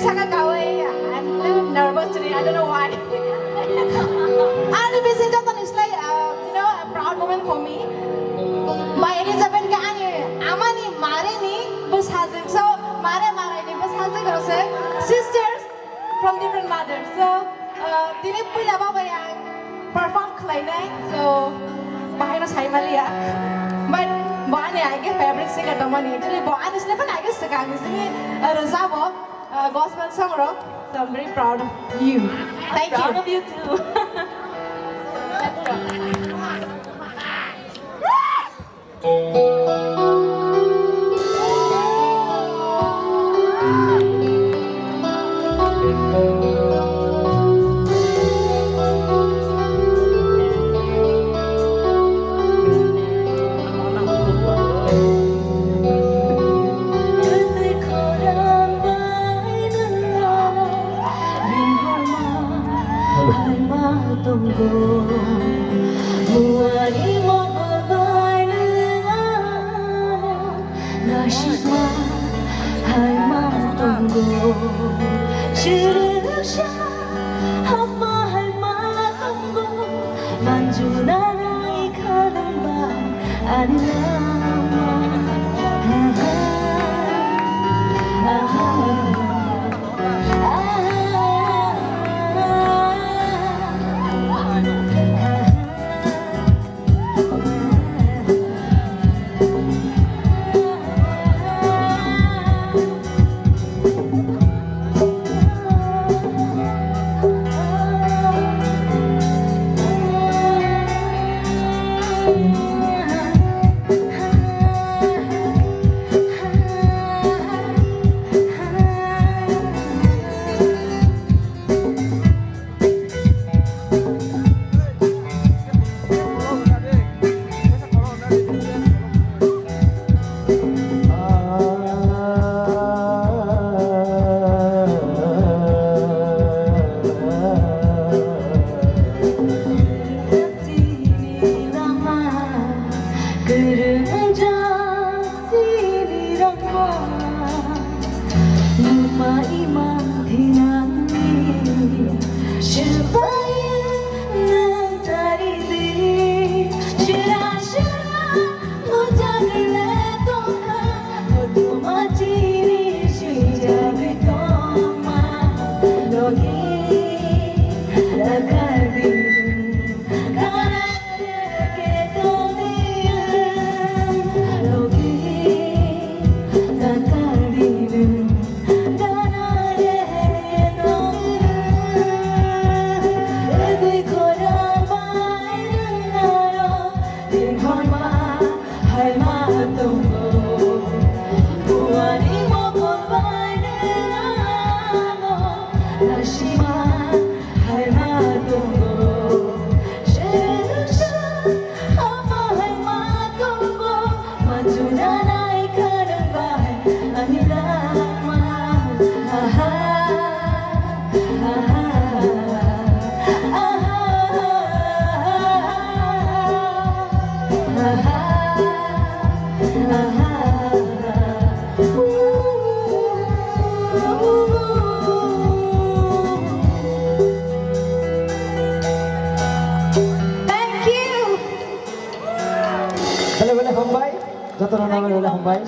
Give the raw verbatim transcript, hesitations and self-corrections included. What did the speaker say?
Saka kawi, I'm a little nervous today. I don't know why. Ani bising joto ni slai, uh, you know, a proud moment for me. By Elizabeth ka ani amani mare ni bwsajwk. So mare mare ni bwsajwk rok se sisters from different mothers. So, uh, tini puila babai ang perform khlainai. So bahai no sai maliya. But bo ani age favorite singer tongmani. Actually bo ani sle pan age swkang ni sini, uh, rwjabo. Uh, gospel song rok. So I'm very proud of you. Thank you. Proud of you too. Tongo, muani mokol bai nang ano, nasikma hai ma tongo, chirwsa hapma hai ma tongo, manjuna nai khanangba ani lama. Kwrwngjak chini rangma, numa imang thinangni, swbai nwng tari di, sira sira mojagile tongkha, kothoma chini swijagwi tongma, logi dakar di. Hai ma tongo, sesa, hama hai ma tongo, manjuna nai khanang bai, ani lama, aha, aha, aha, aha, aha. Thank you. Bele bele hambai, jotono bele bele hambai.